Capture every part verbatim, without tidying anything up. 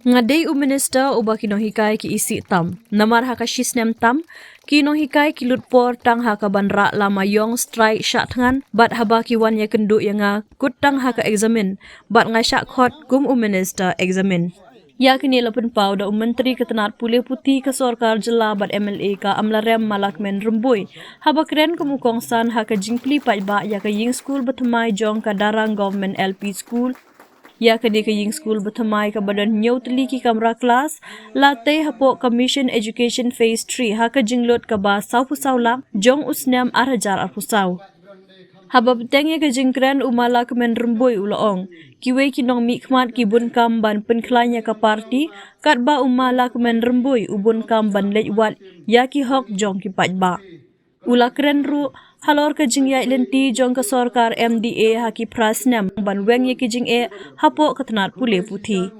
Nga dei u minister uba ki nonghikai ki isih tam. Namar ha ka shisnem tam, ki nonghikai ki lut por tang ha ka ban rah lama ïong strike shah thngan, bad haba ki wan ïakynduh ïa nga, kut tang ha ka eksamin, bad nga shah khot kum u minister eksamin. Ïa kine la pynpaw da u Myntri ka tnat pule puthi ka sorkar jylla bad M L A ka Amlarem ma Lahkmen Rymbui, haba kren kum u kongsan ha ka jingplie paidbah ïa ka ïing skul bathymmai jong ka Darrang Government L P School. Ïa kane ka ïing skul bathymmai kaba don hynñiew tylli ki kamra klas, la tei hapoh ka Mission Education Phase three ha ka jinglut kaba sawphew saw lak jong u snem ar hajar arphew saw. Haba bteng ïa ka jingkren, u Ma Lahkmen Rymbui u la ong, kiwei ki nongmihkhmat ki bun kam ban pynkhlaiñ ïa ka party, katba u Ma Lahkmen Rymbui u bun kam ban leit wad ïa ki hok jong ki paidbah. U la kren ruh halor ka jingïaid lynti jong ka sorkar M D A ha ki phra snem ban weng ïa ki jingeh hapoh ka tnat pule puthi.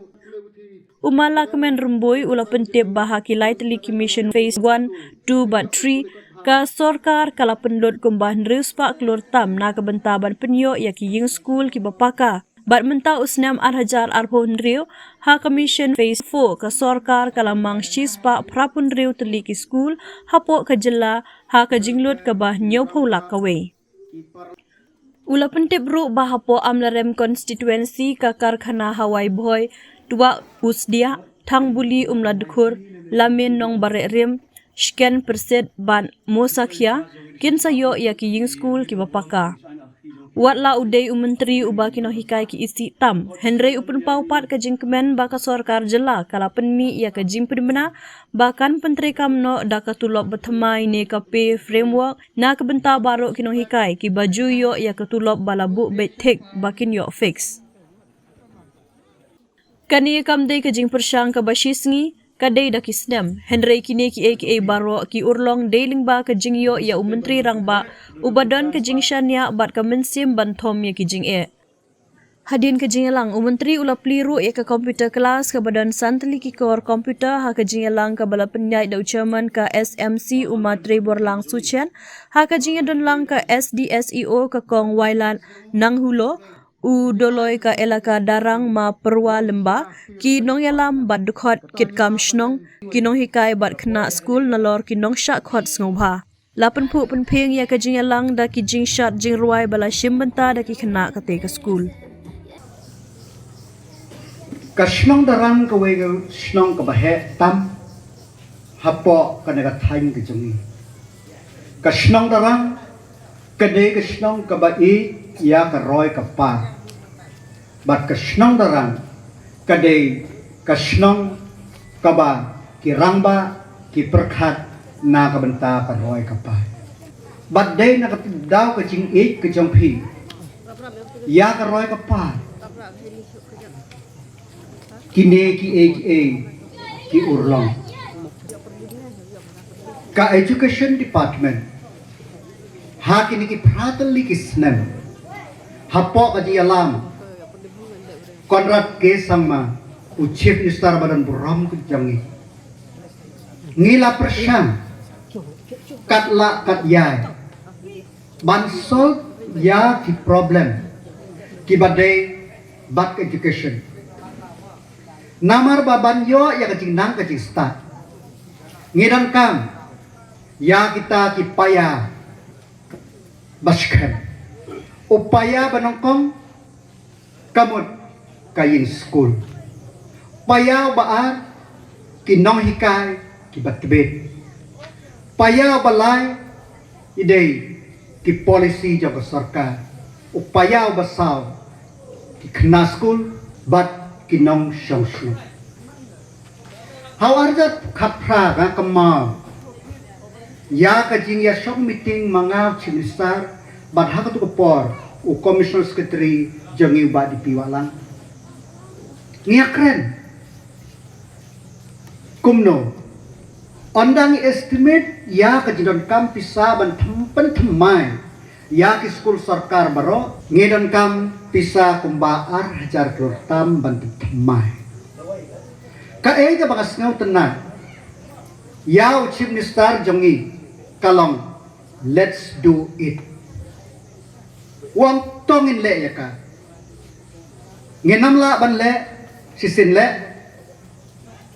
U Ma Lahkmen Rymbui u la pyntip ba ha ki lai tylli ki mission phase one, two bad three, ka sorkar ka la pynlut kumba hynriew spah klur tam na ka bynta ban pynïoh ïa ki ïing skul kiba paka. Bad mynta u snem ar hajar arphew hynriew, ha ka mission phase four ka sorkar ka la mang shi spah phraphew hynriew tylli ki skul hapoh ka jylla, ha ka jinglut kaba hynñiewphew lak kawei. U la pyntip ruh ba hapoh Amlarem constituency ka karkhana Hawai Bhoi, Tuah Usdiah, Thangbuli Umladkhur, Lamin Nongbarehrim, Shken Pyrsit bad Mosakhia, kin sa ïoh ïa ki ïing skul kiba paka. Wat la u dei u myntri uba ki nonghikai ki isih tam, hynrei u pynpaw pat ka jingkmen ba ka sorkar jylla ka la pynmih ïa ka jingpynbna ba kan pyntreikam noh da ka tulop bathymmai ne ka pay framework na ka bynta baroh ki nonghikai kiba ju ïoh ïa ka tulop ba la buh beit thik ba kin ïoh fix. Kane kam dei ka jingpyrshang kaba shisngi, ka dei da ki snem, hynrei kine kiei kiei baroh ki urlong dei lyngba ka jingïoh ïa u Myntri Rangbah uba don ka jingshaniah bad ka mynsiem ban thom ïa ki jingeh. Hadien ka jingïalang, u Myntri u la plie ruh ïa ka computer class kaba don san tylli ki kor computer ha ka jingïalang kaba la pynïaid da u Chairman ka S M C u Ma Trei Borlang Suchen, ha ka jingïadonlang ka S D S E O ka Kong Wailat Nanghulo, u Doloi ka Elaka Darrang Ma Pyrwa Lymba, ki nongïalam bad dkhot kit kam shnong, ki nonghikai bad khynnah skul nalor ki nongshah khot sngewbha. La pynphuh pynphieng ïa ka jingïalang da ki jingshad jingrwai ba la shim bynta da ki khynnah katei ka skul. Ka shnong Darrang kawei ka shnong kaba heh tam hapoh kane ka thaiñ ka jong ngi. Ka shnong Darrang ka dei ka shnong kaba ïeit ïa ka roi ka par. Bad ka shnong Darrang ka dei ka shnong kaba ki rangbah ki pyrkhat na ka bynta ka roi ka par. Bad dei na ka daw ka jingïeit ka jong phi ïa ka roi ka par, kine kiei kiei ki urlong. Ka Education Department ha kine ki phra tylli ki snem, hapoh ka jingïalam Conrad K Sangma, u Chief Minister ba don burom ka jong ngi, ngi la pyrshang kat lah kat ïai ban solve ïa ki problem kiba dei bad ka education. Namar ba ban ïoh ïa ka jingnang ka jingstad, ngi donkam ïa kita ki paia ba skhem. U paia ba nyngkong ka mut ka ïing skul. Paia ba ar ki nonghikai kiba tbit. Paia ba lai i dei ki policy jong ka sorkar. U paia ba saw ki khynnah skul bad ki nongshong shnong. Ha u ar hajar khatphra nga kynmaw ïa ka jingïashong meeting ma nga u Chief Minister bad ha katu ka por u Commissioner Secretary jong ngi u Bah D P Wahlang. Ngi ïakren kumno, ynda ngi estimate ïa ka jingdonkam pisa ban them, pynthymmai ïa ki skul sorkar baroh, ngi donkam pisa kumba ar hajar klur tam ban pynthymmai. Kaei kaba nga sngewtynnat ïa u Chief Minister jong ngi ka long, let's do it. U ong to ngin leh ïa ka. Ngin ym lah ban leh shisien leh,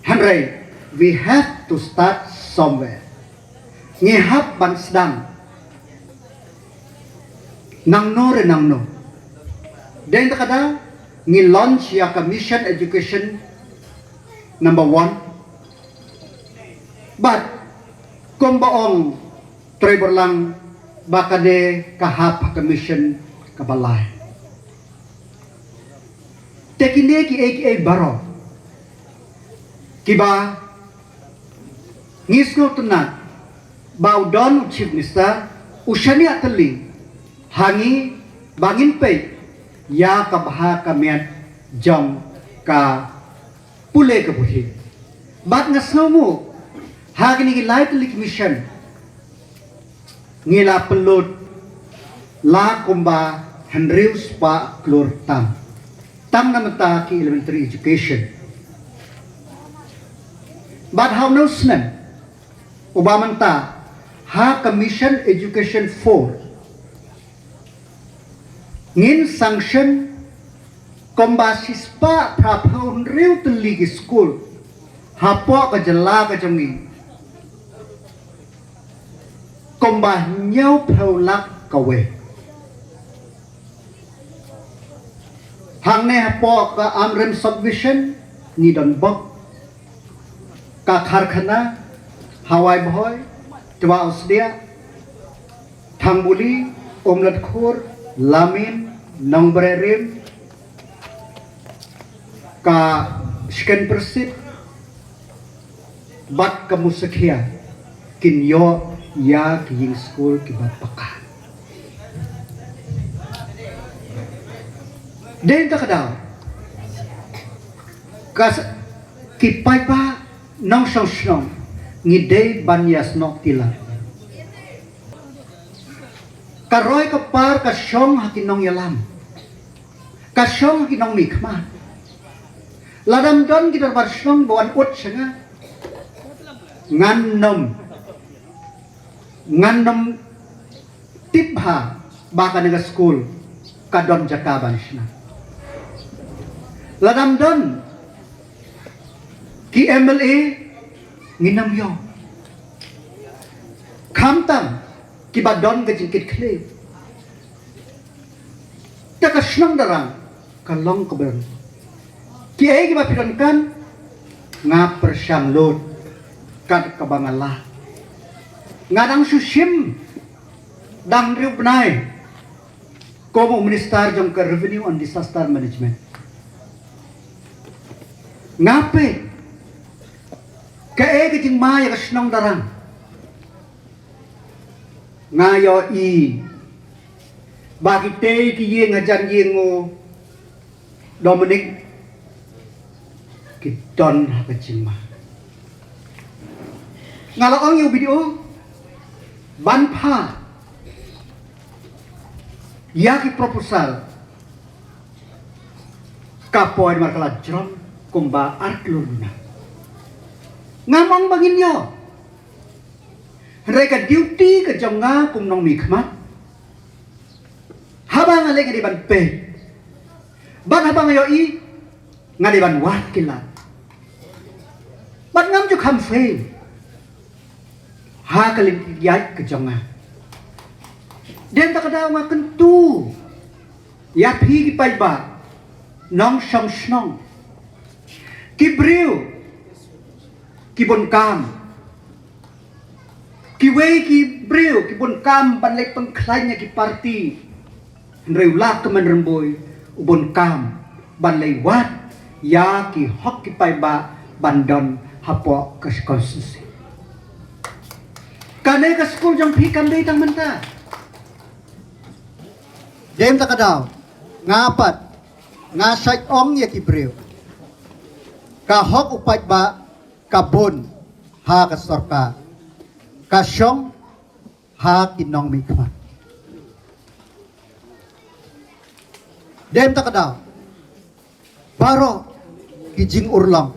Hynrei, we have to start somewhere. Ngi hap ban sdang nangno re nangno. Dei na kata ka daw ngi launch ïa ka Mission Education number one. Bad kumba ong Trai Borlang ba kane ka hap ha ka mission kaba lai. Te kine kiei kiei baroh kiba ngi sngewtynnat ba u don u Chief Minister u shaniah tylli ha ngi ba ngin peit ïa ka bha ka miat jong ka pule ka puthi. Bad nga sngew nguh ha kine ki lai tylli ki mission ngi la pynlut la kumba hynriew spah klur tam tang na mynta ki elementary education. Bad ha une u snem uba mynta ha ka Mission Education four ngin sanction kumba shispah phra phew hynriew tylli ki skul hapoh ka jylla ka jong ngi, kumba hynñiew phew lak kawei. Hangne hapoh ka Amrem Subdivision ngi don bok ka karkhana Hawai Bhoi, Twa Usdia, Thangbuli, Umladkhur, Lamin, Nongbrerim, ka Skenpersit bad ka Musakhia kin ïoh ïa ki ïing skul kiba paka. Dei na kata ka daw ka s- ki paidbah nongshong shnong ngi dei ban ïa snoh tila. Ka roi ka par ka shong ha ki nongïalam, ka shong ha ki nongmihkhmat. Lada ym don ki dorbar shnong ba wan ud sha nga, ngan nym ngan nym tip bha ba kane ka skul ka don jaka ban shna. Lada ym don ki M L A ngin nym ïoh, khamtam kiba don ka jingkitkhlieh. Te ka shnong Darrang ka long kaba don kiei kiba phi donkam, nga pyrshang lut kat kaba nga lah. Nga dang shu shim dang hynriew bnai kum u minister jong ka Revenue and Disaster Management. Nga peit kaei ka jingma ïa ka shnong Darrang. Nga ïohi ba kitei ki ïing hajan ïing u Dominic ki don ha ka jingma. Nga la ong ïa u B D O ban phah ïa ki proposal, ka poi namar ka la jrong kumba ar klur duna. Ngam ong ba ngin ïoh, hynrei ka duty ka jong nga kum nongmihkhmat, haba nga leit nga dei ban peit, bad haba nga ïohi nga dei ban wad ki lad. Bad ngam ju kham fail ha ka lynti ïaid ka jong nga. Dei na kata ka daw nga kyntu ïa phi ki paidbah nongshong shnong, ki briew ki bun kam, kiwei ki briew ki bun kam ban leit pynkhlaiñ ïa ki party, hynrei u Lahkmen Rymbui u bun kam ban leit wad ïa ki hok ki paidbah ban don hapoh ka constituency. Kane ka skul jong phi kam dei tang mynta. Dei na kata ka daw nga pat nga shait ong ïa ki briew, ka hok u paidbah ka bun ha ka sorkar, ka shong ha ki nongmihkhmat. Dei na kata ka daw baroh ki jingurlong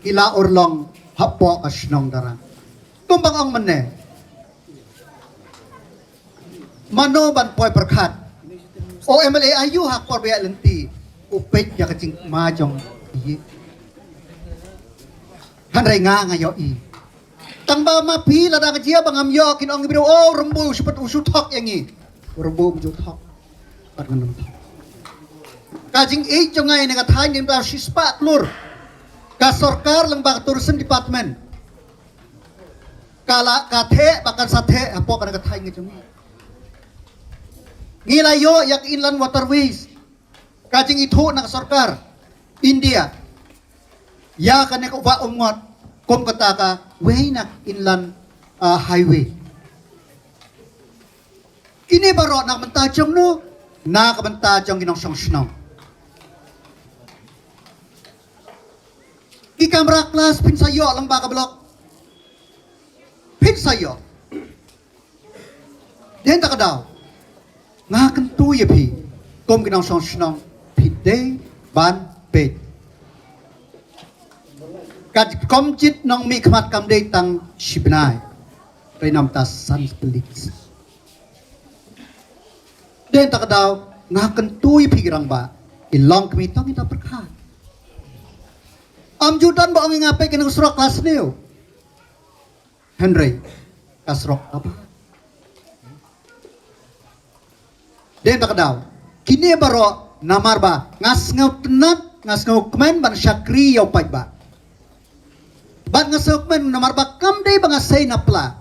ki la urlong hapoh ka shnong Darrang. Kumba nga ong mynne, mano ban poi pyrkhat, o M L A aïu ha ka por ba ïaid lynti u peit ïa ka jingma jong i. Hynrei nga nga ïohi. Tang ba ma phi lada ka jia ba ngam ïoh kin ong ki briew, "Oh, Rambui u shu pat u shu thok ïa ngi." Rambui um ju thok. Pat ngan ym thok. Ka jingïeit jong nga ïa kane ka thaiñ dei ba shispah klur. Ka sorkar lyngba ka tourism department ka la ka theh ba kan sa theh hapoh kane ka thaiñ ka jong ngi. Ngi la ïoh ïa ka Inland Waterways. Ka jingithuh na ka sorkar India ïa kane ka Wah Umngot kum kata kawei na inland, ah, highway. Kine baroh na ka bynta jong no, na ka bynta jong ki nongshong shnong. Ki camera clash phin sa ïoh lyngba ka block. Phin sa ïoh. Dei na kata ka daw nga kyntu ïa phi kum ki nongshong shnong, phi dei ban peit. Ka jingkhot jong u nongmihkhmat kam dei tang shi bnai, hynrei namar ta san tylli ki snem. Dei na kata ka daw nga kyntu ïa phi ki rangbah, i long kmie tang i da pyrkhat. Ym ju don ba ong ïa nga peit kane ka surok ka la sniew. Hynrei ka surok kaba. Dei na kata ka daw kine baroh namar ba nga sngewtynnat, nga sngewkmen ban shakri ïa u paidbah. Bad nga sngewkmen namar ba kam dei ba nga sei na pla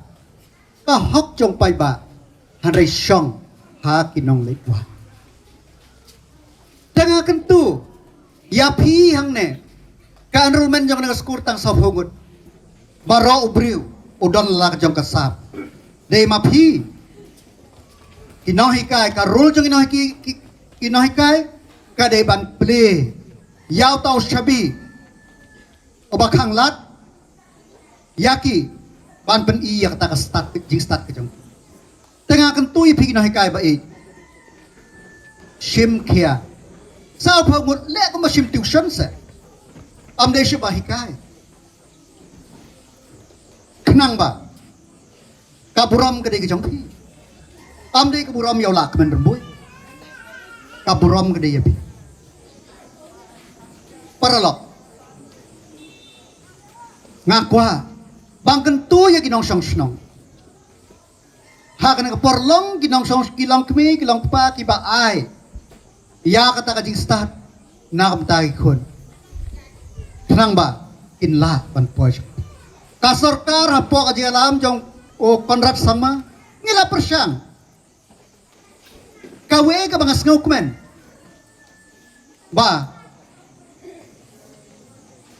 ka hok jong u paidbah, hynrei shong ha ki nongleit wah. Te nga kyntu ïa phi hangne, ka enrollment jong kane ka skul tang sawphew ngut. Baroh u briew u don la ka jong ka sap. Dei ma phi ki nonghikai, ka role jong ki nonghikai, ki, ki nonghikai ka dei ban plie ïa uta u shabi uba khanglad ïa ki ban pyni ïa kata ka stad, jingstad ka jong ki. Te nga kyntu ïa phi ki nonghikai ba ïeit, shim khia. Sawphew ngut leh kumba shim tuition se. Ym dei shuh ba hikai. Khnang ba ka burom ka dei ka jong phi. Ym dei ka burom ïa u Lahkmen Rymbui. Ka burom ka dei ïa phi. Paralok, nga kwah ban kyntu ïa ki nongshong shnong. Ha kane ka por long ki nongshong, ki longkmie, ki longkpa kiba ai ïa kata ka jingstad na ka bynta ki khun, khnang ba kin lah ban poi. Ka sorkar hapoh ka jingïalam jong u Conrad Sangma, ngi la pyrshang. Kawei kaba nga sngewkmen ba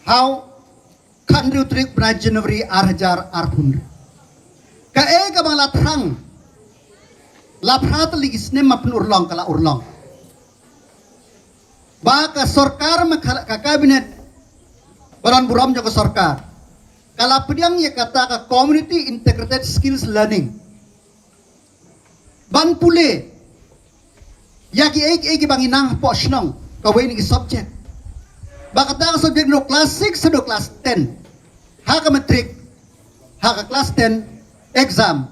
ha u khathynriew tarik bnai January ar hajar arphew hynriew, kaei kaba nga la thrang la phra tylli ki snem ban pynurlong ka la urlong. Ba ka sorkar, ma ka, ka kabinet ba don burom jong ka sorkar ka la pdiang ïa kata ka community integrated skills learning. Ban pule ïa kiei kiei kiba ngi nang hapoh shnong, kawei na ki subject. Ba kata ka subject naduh klas six haduh klas ten, ha ka matric, ha ka klas ten exam,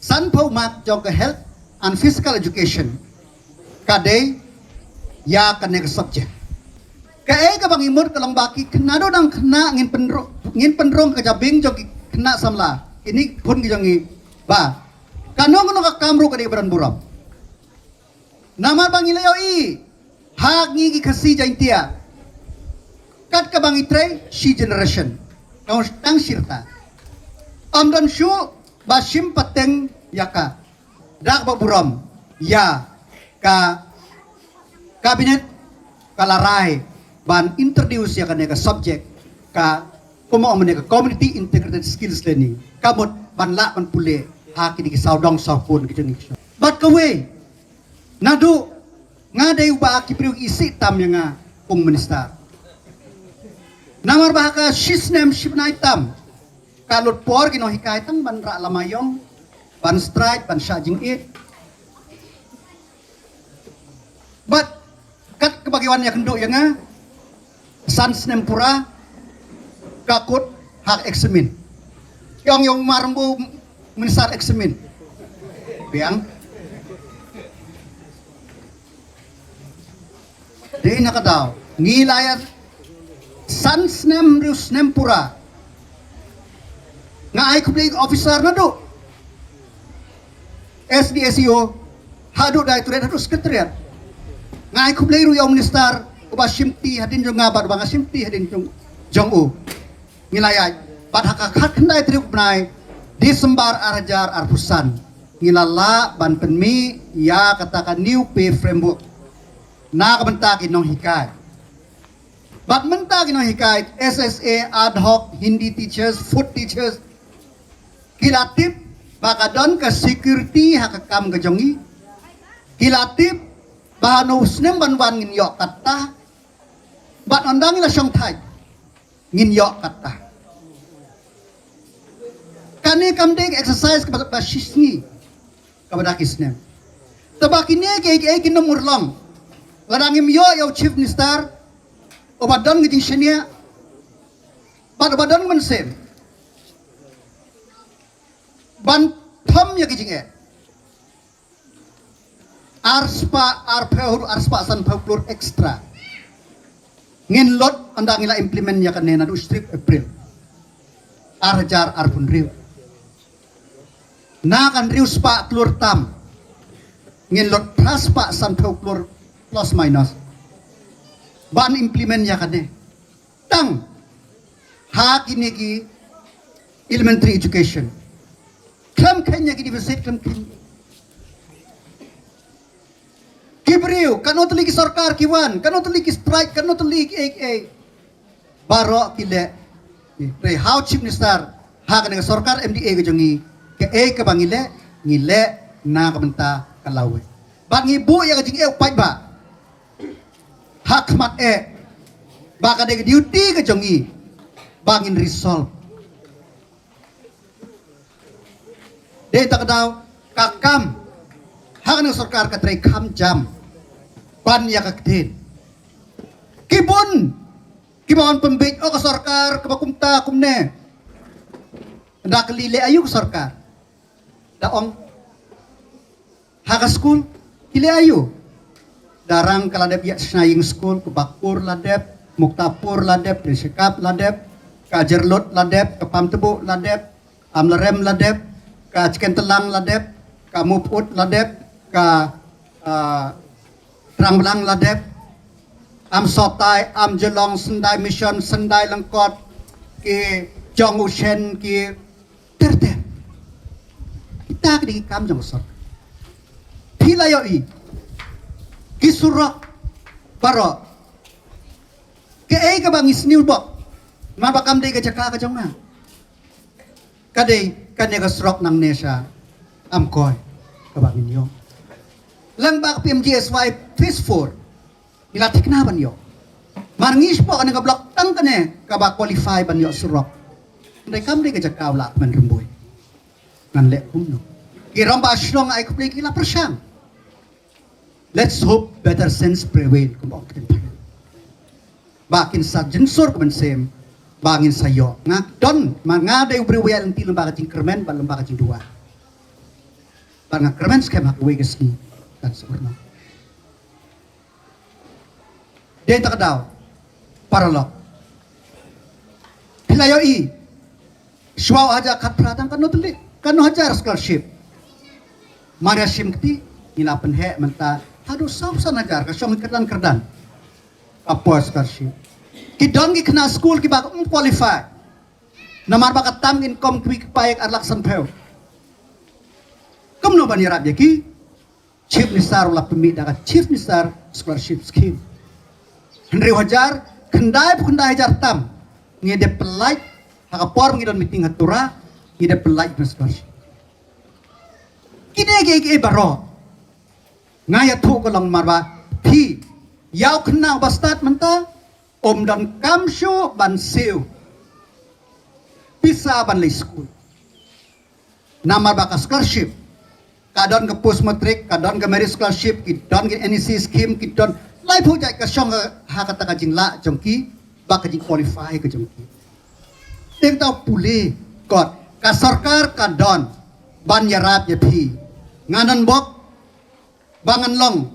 sanphew mark jong ka health and physical education ka dei ïa kane ka subject. Kaei kaba ngi mut ka long ba ki khynnah, naduh dang khynnah ngin pynrung, ngin pynrung ka jabieng jong ki khynnah samla, kine ki khun ki jong ngi, ba kano kano ka kam ruh ka dei ba don burom. Namar ba ngi la ïohi ha ngi ki Khasi Jaiñtia, kat kaba ngi trei shi generation, tang, tang shi rta. Ym don shuh ba shim pateng ïa ka. Da kaba burom ïa ka kabinet ka la rai ban introduce ïa kane ka subject, ka kumba ong mynne ka community integrated skills learning, ka mut ban lah ban pule ha kine ki sawdong sawkun ki jong ngi. Bad kawei, naduh nga dei uba ki briew ki isih tam ïa nga kum minister. Namar ba ha ka shi snem shi bnai tam ka lut por ki nonghikai tang ban rah lama ïong, ban strike, ban shah jingit. Bad kat kaba ki wan ïakynduh ïa nga, san snem pura ka kut ha ka eksamin. Ki ong ïa u Marmbu mynsar eksamin. Biang. Dei na ka daw ngi la ïa san snem, hynriew snem pura Nga ai khublei officer naduh S D S E O haduh directorate haduh secretariat. Nga ai khublei ruh ïa u minister uba shimti hadien jong nga bad uba nga shimti hadien jong, jong u. Ngi la ïaid bad ha ka khatkhyndai tarik u bnai December ar hajar arphew san ngi la lah ban pynmih ïa kata ka new pay framework na ka bynta ki nonghikai. Bad mynta ki nonghikai, S S A, ad hoc, Hindi teachers, food teachers, ki la tip ba ka don ka security ha ka kam ka jong ngi. Ki la tip ba hano snem ban wan ngin ïoh kata. Bad ynda ngi la shong thait ngin ïoh kata. Kane kam dei ka exercise kaba, ba shisngi, kaba da ki snem. Te ba kine kiei kiei kin ym urlong lada ngim ïoh ïa u chief minister uba don ka jingshaniah bad uba don mynsiem ban thom ïa ka jingeh. Ar spah arphew, ar spah sanphew klur extra ngin lut ynda ngi la implement ïa kane naduh shi tarik April ar hajar arphew hynriew. Na ka hynriew spah klur tam ngin lut phra spah sanphew klur plus minus ban implement ïa kane. Tang ha kine ki elementary education. Khlem kheiñ ïa ki deficit, khlem kheiñ. Ki briew, katno tylli ki sorkar ki wan, katno tylli ki strike, katno tylli ki ei ei. Baroh ki leh. Hynrei ha u chief minister, ha kane ka sorkar M D A ka jong ngi, kaei kaba ngi leh, ngi leh na ka bynta ka lawei. Bad ngi buh ïa ka jingeh u paidbah ha khmat eh ba ka dei ka duty ka jong ngi ba ngin resolve. Dei ta ka daw ka kam ha kane ka sorkar ka trei kham jam ban ïa ka ktien. Ki bun kiba wan pynbeit, oh, ka sorkar kaba kumta kumne. Da kylli leh aïu ka sorkar? Da ong ha ka skul ki leh aïu? Da rang ka la dep ïa shna ïing skul, ka Bakpur la dep, Muktapur la dep, Shikap la dep, ka Jyrlut la dep, ka Pamtbu la dep, Amlarem la dep, ka Chkentelang la dep, ka Muput la dep, ka, ah, Trangblang la dep, Amsotai, Amjulong, Syndai Mission, Syndai Lyngkot, ki Jong u Shen, ki ter ter. Kita ki dei ki kam jong ka sorkar. Phi la ïohi ki surok baroh. Kaei kaba ngi sniew bok, namar ba kam dei ka jaka ka jong nga. Ka dei kane ka surok nangne sha Amkoi kaba ngin ïoh. Lang ba ka P M G S Y phase four ngi la thikna ban ïoh. Mar ngi shapoh kane ka block tang kane kaba qualify ban ïoh surok. Hynrei kam dei ka jaka u Lahkmen Rymbui. Ngan leh kumno? Ki rangbah shnong ai khublei, ki la pyrshang. Let's hope better sense prevail, kumba ong ki. Ba kin sa jynsur ka mynsiem ba ngin sa ïoh. Nga don, ma nga dei u briew uba ïaid lynti lyngba ka jingkyrmen bad lyngba ka jingduwai. Ba nga kyrmen skhem ha kawei ka sngi kan sa urna. Dei ta ka daw paralok. Phi la ïohi shuwa u hajar khatphra tang katno tylli, katno hajar scholarship. Mar ïa shim kti ngi la pynheh mynta haduh saw san hajar ka shong kyrdan kyrdan ka por scholarship. Ki don ki khynnah skul kiba ym qualify namar ba ka tam income kiwei ki paid ar lak sanphew. Kumno ban ïarap ïa ki? Chief Minister u la pynmih da ka Chief Minister Scholarship Scheme. Hynriew hajar, khyndai phew khyndai hajar tam ngi dep pyllait ha ka por ngi don meeting ha Tura, ngi dep pyllait na scholarship. Kine kiei kiei baroh nga ïathuh ka long namar ba phi ïa u khynnah uba stad mynta um donkam shuh ban siew pisa ban leit skul. Namar ba ka scholarship ka don ka post matric, ka don ka merit scholarship, ki don ki N E C scheme, ki don laiphew jait ka shong ha kata ka jinglah jong ki ba ka jingqualify ka jong ki. Te nga thaw pule kot ka sorkar ka don ban ïarap ïa phi. Nga nang bok ba ngan long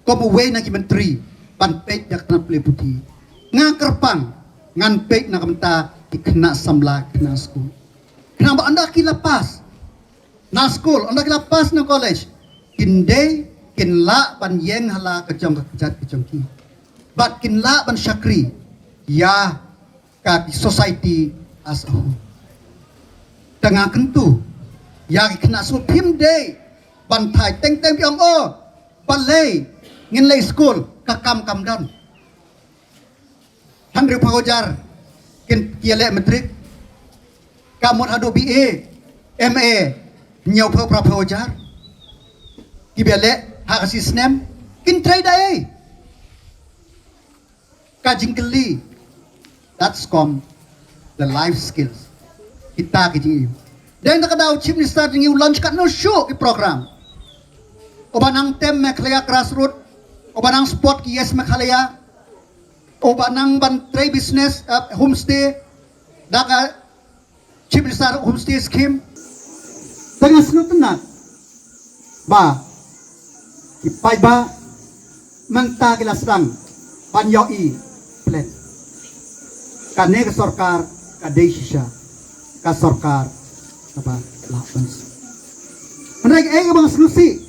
kum uwei na ki myntri ban peit ïa ka tnat pule puthi. Nga kyrpang ngan peit na ka bynta ki khynnah samla, khynnah skul. Tang ba ynda ki la pass na skul, ynda ki la pass na college, kin dei, kin lah ban ïeng ha la ka jong ka kjat ka jong ki. Bad kin lah ban shakri ïa ka ki society as a whole. Te nga kyntu ïa ki khynnah skul, phim dei ban thait teng teng phi ong, oh, balei ngin leit skul, ka kam kam don. Hynriewphew hajar kin ki ïaleh matric. Ka mut haduh B A, M A, hynñiewphew phraphew hajar. Ki ba ïaleh ha ka shi snem kin trei da ei? Ka jingkylli, that's called the life skills. Kita ki jingim. Dang da ka daw Chief Minister jingim u launch katno shuh ki program. Uba nang tem Meghalaya grassroot, uba nang support ki Yes Meghalaya, uba nang ban trei business, uh, homestay, da ka Chief Minister Homestay Scheme. Tang sngewtynnat ba ki paidbah mynta ki la sdang ban ïohi plan. Kane ka sorkar ka dei shisha ka sorkar kaba lah ban shu. Hynrei kaei kaba nga sngewsih,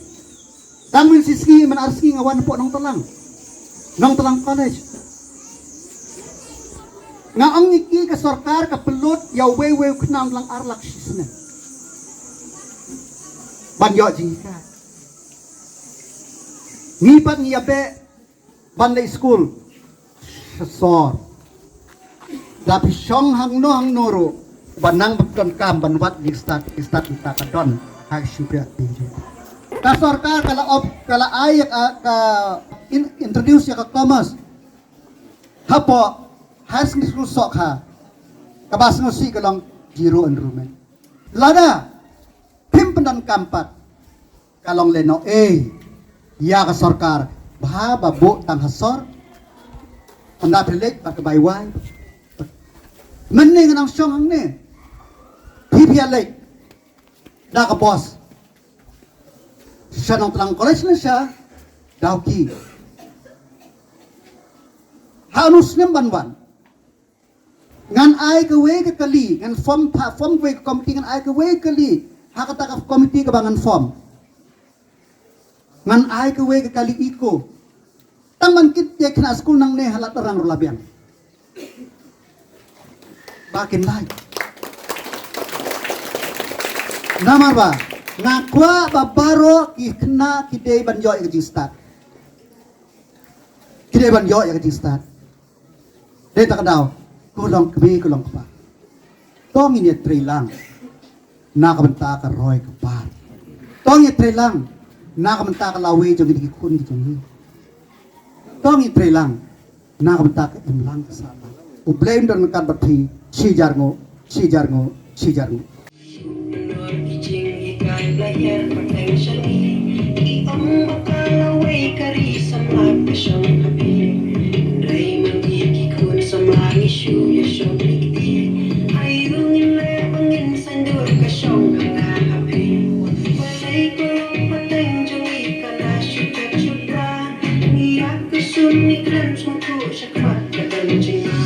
tang mynta shi sngi mynta ar sngi nga wan hapoh Nongtlang, Nongtlang College. Nga ong ïa ki, ka sorkar ka pynlut ïa uwei uwei u khynnah Nongtlang ar lak shi snem ban ïoh jinghikai. Ngi pat ngi ïa beh ban leit skul sha sor. Da phi shong hangno hangno ruh, ba nang ba phi donkam ban wad jingstad, jingstad mynta ka don ha ka shu pia pynjur. Ka sorkar ka la op, ka la ai ïa ka, ka in-, introduce ïa ka commerce hapoh Higher Secondary School Sohkha. Kaba sngewsih ka long zero enrollment. Lada phim pyndonkam pat, ka long lehnoh ei ïa ka sorkar, ba ha ba buh tang ha sor, ynda phi leit bad ka bai wai. Mynne nga nang shong hangne, phi phi ïa leit da ka bos sha Nongtlang College ne sha Dawki. Ha unu snem ban wan? Ngan ai kawei ka kali, ngan form, pha form kawei ka committee, ngan ai kawei ka kali ha kata ka committee kaba ngan form. Ngan ai kawei ka kali eco. Tang ban kit ïa ki khynnah skul nangne ha Lad Rang ruh la biang. Ba kin lai. Namar ba nga kwah ba baroh ki khynnah ki dei ban ïoh ïa ka jingstad. Ki dei ban ïoh ïa ka jingstad. Dei ta ka daw, ko long kmie ko long kpa, to ngin ïa trei lang na ka bynta ka roi ka par. To ngin ïa trei lang na ka bynta ka lawei jong ngi ki khun ki jong ngi. To ngin ïa trei lang na ka bynta ka imlang ka sahlang. U Blei un don ryngkat bad phi, shi hajar nguh, shi hajar nguh, shi hajar nguh. Ki jinghikai ba la hiar pateng sha ngi, ki ong ba ka lawei ka ri samla ka shong ha phi. Hynrei ma ngi ki khun samla ngi shu ïa shong ha kti. Aïu ngin leh ba ngin saiñdur ka shong ha nga ha phi. Balei ka long pateng jong ngi ka la shu phet shu pra. Ngi ïa ka sum ngi khlem sngewthuh sha khmat ka don jingma.